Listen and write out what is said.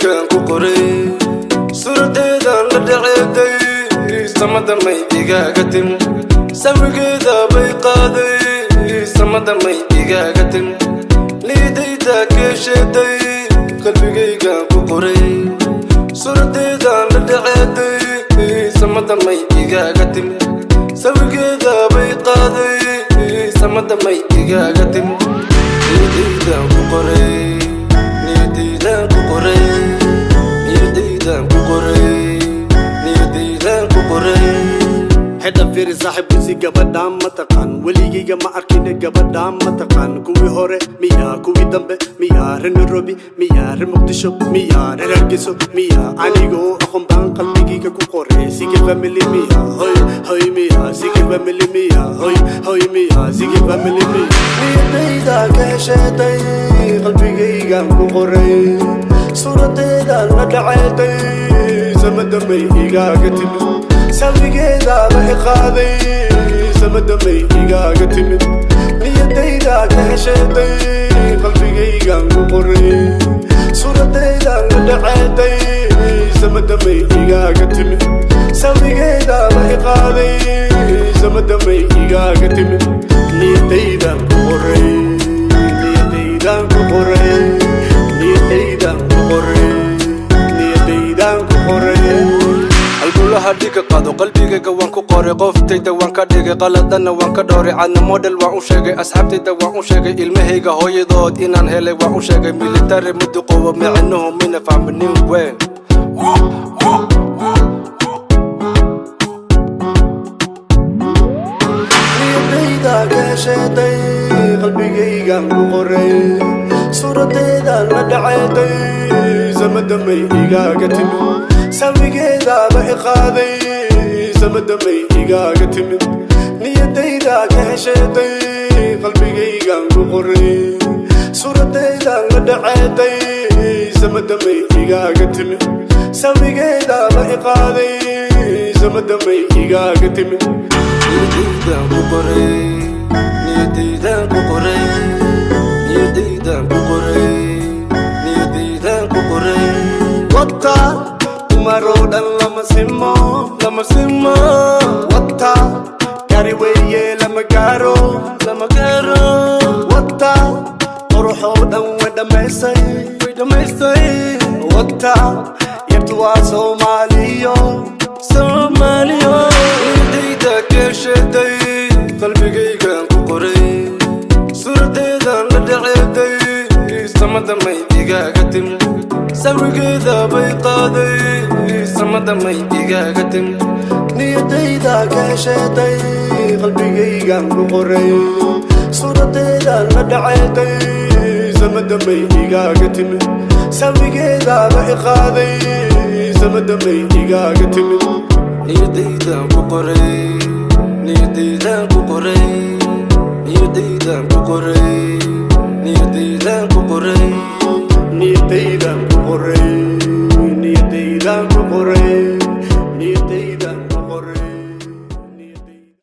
Qalbigaygan ku qoray suuradeedan la dhaceeday, samada may igaaga timi, sawigeeda bay qaaday, samada may igaaga timi, niyadayda keesheeday. Qalbigaygan ku qoray suuradeedan la dhaceeday, samada may igaaga timi, sawigeeda bay qaaday, samada may igaaga timi. Niyadaydan ku qoray, niyadaydan ku qoray, niyadaydan ku qoray, niyadaydan ku qoray. Xidha fiiri saaxiibkiisi, gabadhaan ma taqaan? Weligayga ma arkine, gabadhaan ma taqaan? Kuwii hore miyaa, kuwii dambe miyaa, reer Nairobi miyaa, reer Muqdisho miyaa, reer Hargeyso miyaa? Anigoo aqoon baan qalbigayga ku qoray. Sige family miyaa, hoy hoy miyaa, sige family miyaa, hoy hoy miyaa, sige family miyaa? Niyadayda ka hesheeday, qalbigaygan ku qoray, suuradeedan la dhaceeday, samadamay igaaga timid, sawigeeda la iqaaday, samadamay igaaga timid. Niyadayda ka hesheeday, qalbigaygan ku qoray, suuradeedan la dhaceeday, samadamay igaaga timid, sawigeeda la iqaaday, samadamay igaaga timid. Niyadaydan ku qoray, niyadaydan ku qoray, niyadaydan ku qoray, niyadaydan ku qoray. Halbulaha dhiga qaado, qalbigayga waan ku qoray, qoftayda waan ka dhigay, qaladana waan ka dhowray, cadna model waan u sheegay, asxaabtayda waan u sheegay, ilmahayga hooyadood inaan helay waan u sheegay. Military muduqowa micinuhu mina fahminin weyn. Niyadayda ka hesheeday, qalbigaygan ku qoray, suuradeedan la dhaceeday, samadamay igaaga timid, sawigeeda la iqaaday, samadamay igaaga timid. Niyadayda ka hesheeday, qalbigaygan ku qoray, suuradeedan la dhaceeday, samadamay igaaga timid, sawigeeda la iqaaday, samadamay igaaga timid. Niyadaydan ku qoray, niyadaydan ku qoray, niyadaydan ku qoray, niyadaydan ku qoray. Wata dumaroo dhan lama simo. Lama simo. Wata gari weeye, lama gaaro. Lama gaaro. Wata quruxoo dhan way dhammaysay. Way dhammaystay. Wata yartu waa Soomaaliyo. Soomaaliyo. Niyadayda keesheeday, qalbigaygan ku qoray, suuradeedan la dhaceeday, samada may igaaga timi, sawigeeda bay qaaday, samada may igaaga timi. Niyadayda ka hesheeday, qalbigaygan ku qoray, suuradeedan la dhaceeday, samadamay igaaga timid, sawigeeda la iqaaday, samadamay igaaga timid. Niyadaydan ku qoray, niyadaydan ku qoray, niyadaydan ku qoray, niyadaydan ku qoray. Niyadaydan ku qoray, niyadaydan ku qoray.